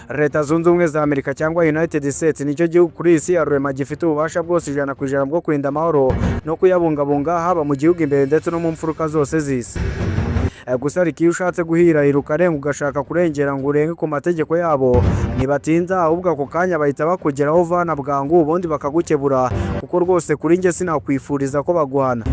Leta Zunze Ubumwe za Amerika cyangwa United States nicyo gihugu kuri iyi si ya rurema gifite ububasha bwose 100% bwo kurinda amahoro no kuyabungabunga, haba mu gihugu imbere ndetse no mu mfuruka zose z'isi. Gusa ariko iyo ushatse guhirahira ukarenga, ugashaka kurengera ngo urenge ku mategeko yabo, ntibatinda, ahubwo ako kanya bahita bakugeraho vana bwangu, ubundi bakagukebura, kuko rwose kuri njye sinakwifuriza ko baguhana.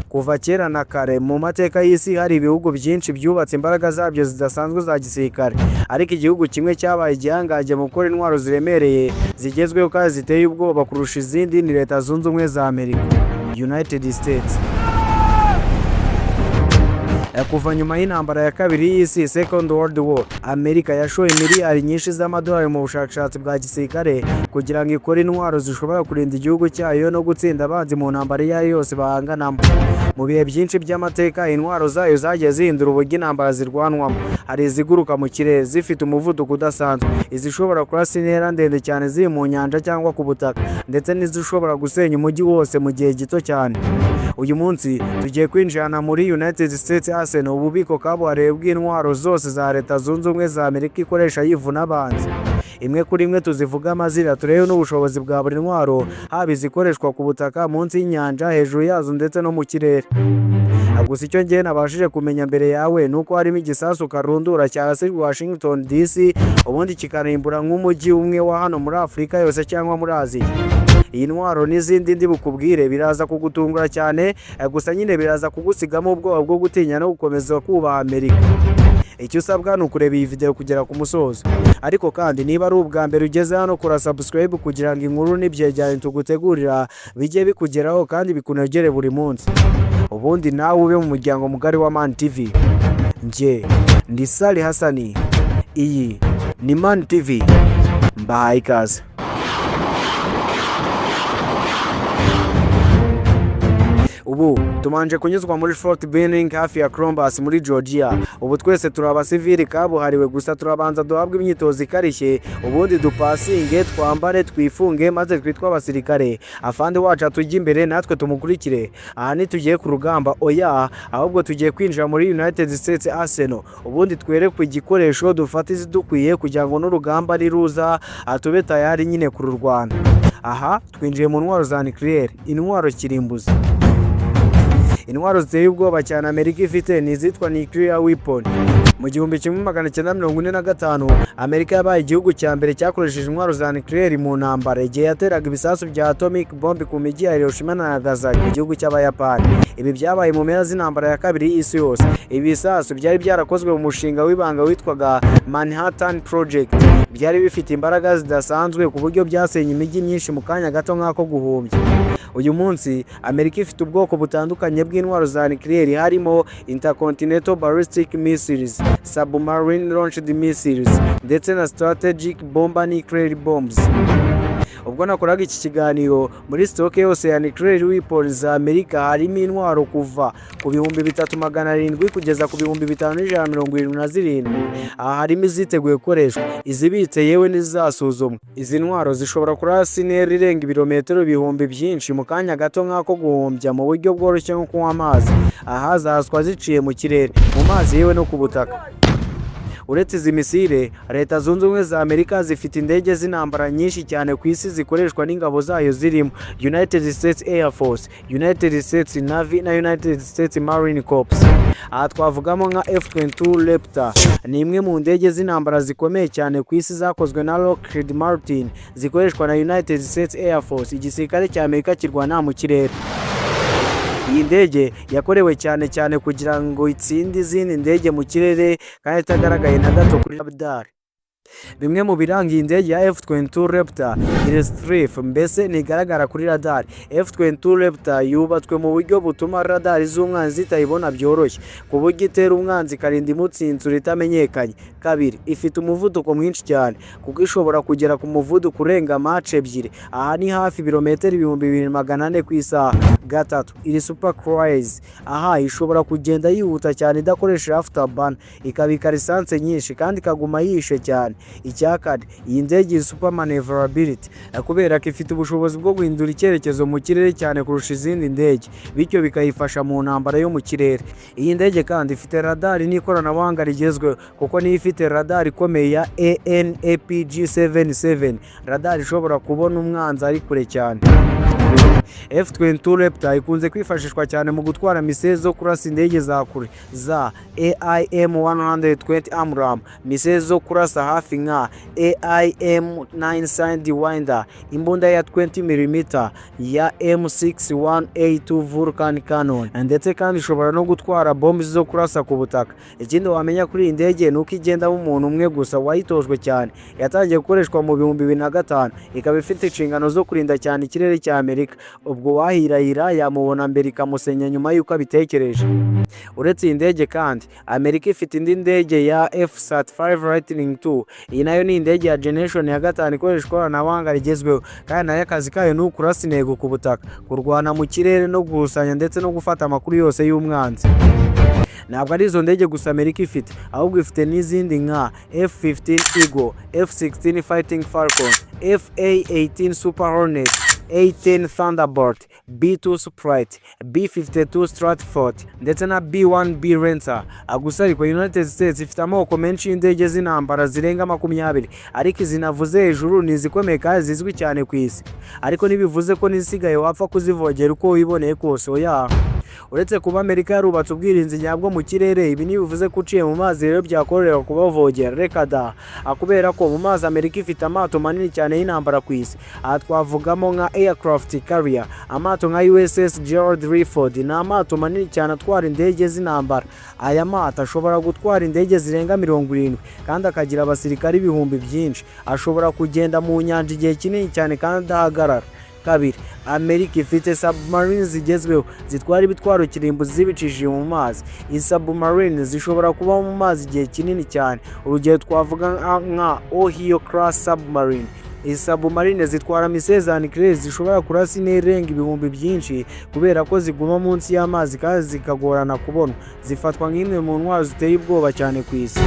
Kuva kera na kare mu mateka y'isi hari ibihugu byinshi byubatse imbaraga zabyo zidasanzwe za gisirikare, ariko igihugu kimwe cyabaye igihangange mu gukora intwaro ziremereye, zigezweho kandi ziteye ubwoba kurusha izindi ni Leta Zunze Ubumwe za Amerika, United States. Kuva nyuma y'intambara ya kabiri y'isi, Second World War, Amerika yashoye miliyari nyinshi z'amadolari mu bushakashatsi bwa gisirikare kugira ngo ikore intwaro zishobora kurinda igihugu cyayo no gutsinda abanzi mu ntambara iyo ari yo yose bahanganamo. Mu bihe byinshi by'amateka, intwaro zayo zagiye zihindura uburyo intambara zirwanwamo. Hari iziguruka mu kirere zifite umuvuduko udasanzwe, izishobora kurasa intera ndende cyane ziri mu nyanja cyangwa ku butaka, ndetse n'izishobora gusenya umujyi wose mu gihe gito cyane. Uyu munsi tugiye kwinjirana muri United States Arsenal, ububiko kabuhariwe bw'intwaro zose za Leta Zunze Ubumwe za Amerika ikoresha yivuna abanzi. Imwe kuri imwe tuzivuga amazina, turebe n'ubushobozi bwa buri ntwaro, haba izikoreshwa ku butaka, munsi y'inyanja, hejuru yazo ndetse no mu kirere. Gusa icyo ngiye nabashije kumenya mbere yawe ni uko harimo igisasu karundura cyarasirwa Washington DC, ubundi kikarimbura nk'umujyi umwe wa hano muri Afurika yose cyangwa muri Aziya. Iyi ntwaro n'izindi ndi bukubwire biraza kugutungura cyane, gusa nyine biraza kugusigamo ubwoba bwo gutinya no gukomeza kubaha Amerika. Icyo usabwa ni ukureba iyi video kugera ku musozo. Ariko kandi niba ari ubwa mbere ugeze hano, kora subscribe kugira ngo inkuru n'ibyegeranyo tugutegurira bijye bikugeraho kandi bikunogere buri munsi, ubundi nawe ube mu muryango mugari wa Man TV. Njye ndi Sali Hasani, iyi ni Man TV, mbahaye ikaze. Ubu tumanje kunyuzwa muri Fort Benning hafi ya Columbus muri Georgia. Ubu twese turi abasivili kabuhariwe, gusa turabanza duhabwe imyitozo ikarishye, ubundi dupasinge, twambare, twifunge, maze twitwe abasirikare. Afande wacu atujye imbere natwe tumukurikire. Aha ntitugiye ku rugamba, oya, ahubwo tugiye kwinjira muri United States Arsenal, ubundi twerekwe igikoresho, dufate izidukwiye kugira ngo n'urugamba niruza tube tayari nyine kururwana. Aha twinjiye mu ntwaro za nucléaire, intwaro kirimbuzi. Intwaro ziteye ubwoba cyane Amerika ifite ni izitwa nuclear weapon. Mu 1945 Amerika yabaye igihugu cya mbere cyakoresheje intwaro za nucléaire mu ntambara, igihe yateraga ibisasu bya atomic bomb ku mijyi ya Hiroshima na Nagasaki mu gihugu cy'Abayapani. Ibi byabaye mu mpera z'intambara ya kabiri y'isi yose. Ibi bisasu byari byarakozwe mu mushinga w'ibanga witwaga Manhattan Project. Byari bifite imbaraga zidasanzwe ku buryo byasenye imijyi myinshi mu kanya gato nk'ako guhumbya. Uyu munsi Amerika ifite ubwoko butandukanye bw'intwaro za nucléaire, harimo intercontinental ballistic missiles, submarine launched missiles ndetse na strategic bomber nuclear bombs. Ubwo nakoraga iki kiganiro, muri stock yose ya nuclear weapons za Amerika harimo intwaro kuva ku 3700 kugeza ku 5177. Aha harimo iziteguye gukoreshwa, izibitse, yewe n'izasuzumwa. Izi ntwaro zishobora kurasa intera irenga ibirometero ibihumbi byinshi mu kanya gato nk'ako guhumbya, mu buryo bworoshye nko kunywa amazi. Aha zaraswa ziciye mu kirere, mu mazi, yewe no ku butaka. Uretse izi misile, Leta Zunze Ubumwe za Amerika zifite indege z'intambara nyinshi cyane ku isi zikoreshwa n'ingabo zayo, zirimo United States Air Force, United States Navy na United States Marine Corps. Aha twavugamo nka F-22 Raptor, ni imwe mu ndege z'intambara zikomeye cyane ku isi zakozwe na Lockheed Martin, zikoreshwa na United States Air Force, igisirikare cya Amerika kirwana mu kirere. Iyi ndege yakorewe cyane cyane kugira ngo itsinde izindi ndege mu kirere kandi itagaragaye na gato kuri radar. Bimwe mu biranga iyi ndege ya F-22 Raptor, iri stealth, mbese ntigaragara kuri radar. F-22 Raptor yubatswe mu buryo butuma radar z'umwanzi zitayibona byoroshye, ku buryo itera umwanzi ikarinda imutsinsura itamenyekanye. Kabiri, ifite umuvuduko mwinshi cyane, kuko ishobora kugera ku muvuduko urenga Mach 2. Aha ni hafi ibirometero 2400 ku isaha. Gatatu, iri super cruise. Aha ishobora kugenda yihuta cyane idakoresheje afterburner, ikabika lisansi nyinshi kandi ikaguma yishe cyane. cyane. Icya kane, iyi ndege super maneuverability, kubera ko ifite ubushobozi bwo guhindura icyerekezo mu kirere cyane kurusha izindi ndege, bityo bikayifasha mu ntambara yo mu kirere. Iyi ndege kandi ifite radari n'ikoranabuhanga rigezweho, kuko niyo ifite radari ikomeye ya AN/APG 77, radari ishobora kubona umwanzi ari kure cyane. F-22 Raptor ikunze kwifashishwa cyane mu gutwara misile zo kurasa indege za kure za AIM-120 AMRAAM, misile zo kurasa hafi nka AIM-9 Sidewinder, imbunda ya 20 mm ya M61A2 Vulcan Cannon, ndetse kandi ishobora no gutwara bombe zo kurasa ku butaka. Ikindi wamenya kuri iyi ndege ni uko igendamo umuntu umwe gusa wayitojwe cyane. Yatangiye gukoreshwa mu 2005, ikaba ifite inshingano zo kurinda cyane ikirere cya Amerika. Ubwo wahirahira yamubona mbere ikamusenya nyuma y'uko abitekereje. Uretse iyi ndege kandi, Amerika ifite indi ndege ya F-35 Lightning II. Iyi nayo ni indege ya generation ya gatanu ikoresha ikoranabuhanga rigezweho, kandi nayo akazi kayo ni ukurasa intego ku butaka, kurwana mu kirere no gukusanya ndetse no gufata amakuru yose y'umwanzi. Ntabwo ari izo ndege gusa Amerika ifite, ahubwo ifite n'izindi nka F-15 Eagle, F-16 Fighting Falcon, FA-18 Super Hornet, A-10 Thunderbolt, B-2 Spirit, B-52 Stratofortress ndetse na B-1B Lancer. Gusa ariko United States ifite amoko menshi y'indege z'intambara zirenga 20, ariko izi navuze hejuru ni izikomeye kandi zizwi cyane ku isi. Ariko ntibivuze ko n'izisigaye wapfa kuzivogera uko wiboneye kose, oya. Uretse kuba Amerika yarubatse ubwirinzi nyabwo mu kirere, ibi ntibivuze ko uciye mu mazi rero byakorohera kubavogera, reka da. Kubera ko mu mazi Amerika ifite amato manini cyane y'intambara ku isi. Aha twavugamo nka aircraft carrier, amato nka USS Gerald R. Ford. Ni amato manini cyane atwara indege z'intambara. Aya mato ashobora gutwara indege zirenga 70 kandi akagira abasirikari ibihumbi byinshi. Ashobora kugenda mu nyanja igihe kinini cyane kandi adahagarara. Kabiri, Amerika ifite submarine zigezweho zitwara ibitwaro kirimbuzi zibicishije mu mazi. Izi submarine zishobora kuba mu mazi igihe kinini cyane. Urugero twavuga nka Ohio class submarine. Izi submarine zitwara misile za nucléaire zishobora kurasa intera irenga ibihumbi byinshi. Kubera ko ziguma munsi y'amazi kandi zikagorana kubonwa, zifatwa nk'imwe mu ntwaro ziteye ubwoba cyane ku isi.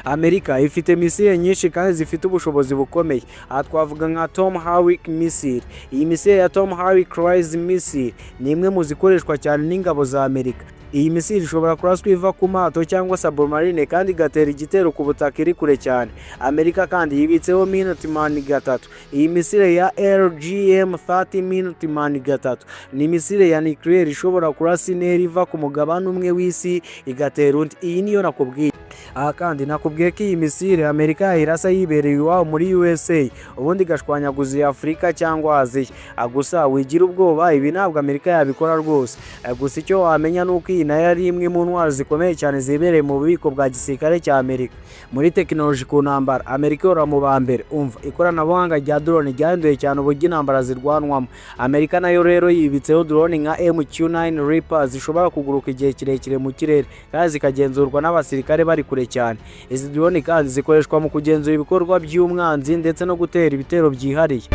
Amerika ifite misile nyinshi kandi zifite ubushobozi bukomeye. Aha twavuga nka Tomahawk missile. Iyi misile ya Tomahawk cruise missile ni imwe mu zikoreshwa cyane n'ingabo za Amerika. Iyi misile ishobora kuraswa iva ku mato cyangwa submarine kandi igatera igitero ku butaka iri kure cyane. Amerika kandi yibitseho Minuteman 3. Iyi misile ya LGM 30 Minuteman 3 ni misile ya nucléaire ishobora kurasa intera iva ku mugabane umwe w'isi igatera undi. Iyi niyo nakubwiye. Aha kandi nakubwiye ko iyi misile Amerika yayirasa yibereye iwabo muri USA, ubundi igashwanyaguza iya Afurika cyangwa Aziya. Gusa wigira ubwoba, ibi ntabwo Amerika yabikora rwose. Gusa icyo wamenya ni uko iyi nayo ari imwe mu ntwaro zikomeye cyane zibereye mu bubiko bwa gisirikare cya Amerika. Muri tekinoloji ku ntambara, Amerika ihora mu ba mbere. Umva, ikoranabuhanga rya drone ryahinduye cyane uburyo intambara zirwanwamo. Amerika nayo rero yibitseho drone nka MQ-9 Reaper zishobora kuguruka igihe kirekire mu kirere kandi zikagenzurwa n'abasirikare bari kure cyane. Izi drone kandi zikoreshwa mu kugenzura ibikorwa by'umwanzi ndetse no gutera ibitero byihariye.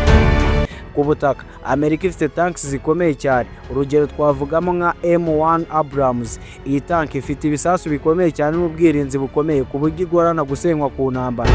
Ku butaka, Amerika ifite tanks zikomeye cyane. Urugero twavugamo nka M1 Abrams. Iyi tank ifite ibisasu bikomeye cyane n'ubwirinzi bukomeye, ku buryo igorana gusenywa ku ntambara.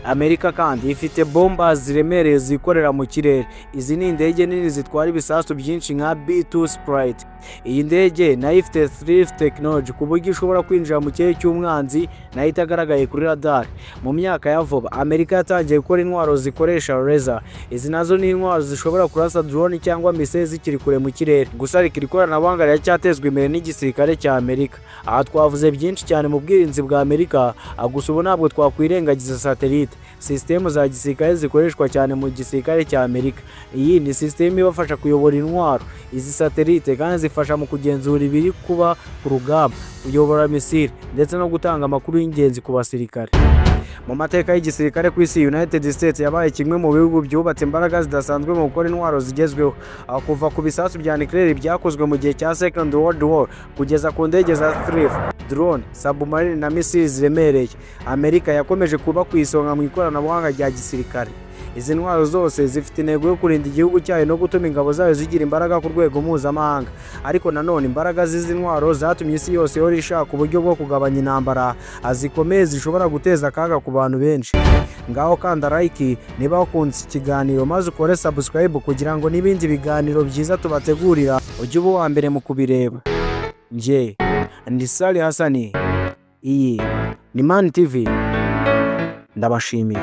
Amerika kandi ifite bomba ziremereye zikorera mu kirere. Izi ni indege nini zitwara ibisasu byinshi nka B2 Spirit. Iyi ndege nayo ifite stealth technology, ku buryo ishobora kwinjira mu kirere cy'umwanzi nayo itagaragaye kuri radar. Mu myaka ya vuba, Amerika yatangiye gukora intwaro zikoresha laser. Izi nazo ni intwaro zishobora kurasa drone cyangwa missile zikiri kure mu kirere. Gusa ariko iri koranabuhanga riracyatezwa imbere n'igisirikare cya Amerika. Aha twavuze byinshi cyane mu bwirinzi bwa Amerika, gusa ubu ntabwo twakwirengagiza satellite sisitemu za gisirikare zikoreshwa cyane mu gisirikare cya Amerika. Iyi ni sisitemu ibafasha kuyobora intwaro. Izi satellite kandi zifasha mu kugenzura ibiri kuba ku rugamba, kuyobora misile ndetse no gutanga amakuru y'ingenzi ku basirikare. Mu mateka y'igisirikare ku isi, United States yabaye kimwe mu bihugu byubatse imbaraga zidasanzwe mu gukora intwaro zigezweho. Aho kuva ku bisasu bya nucléaire byakozwe mu gihe cya Second World War kugeza ku ndege za stealth, drone, submarine na missiles ziremereye, Amerika yakomeje kuba ku isonga mu ikoranabuhanga rya gisirikare. Izi ntwaro zose zifite intego yo kurinda igihugu cyayo no gutuma ingabo zayo zigira imbaraga ku rwego mpuzamahanga. Ariko nanone imbaraga z'izi ntwaro zatumye isi yose ihora ishaka uburyo bwo kugabanya intambara zikomeye zishobora guteza akaga ku bantu benshi. Ngaho kanda like niba wakunze iki kiganiro, maze ukore subscribe kugira ngo n'ibindi biganiro byiza tubategurira ujye uba uwa mbere mu kubireba. Njye ndi Sali Hasani, iyi ni Man TV, ndabashimiye.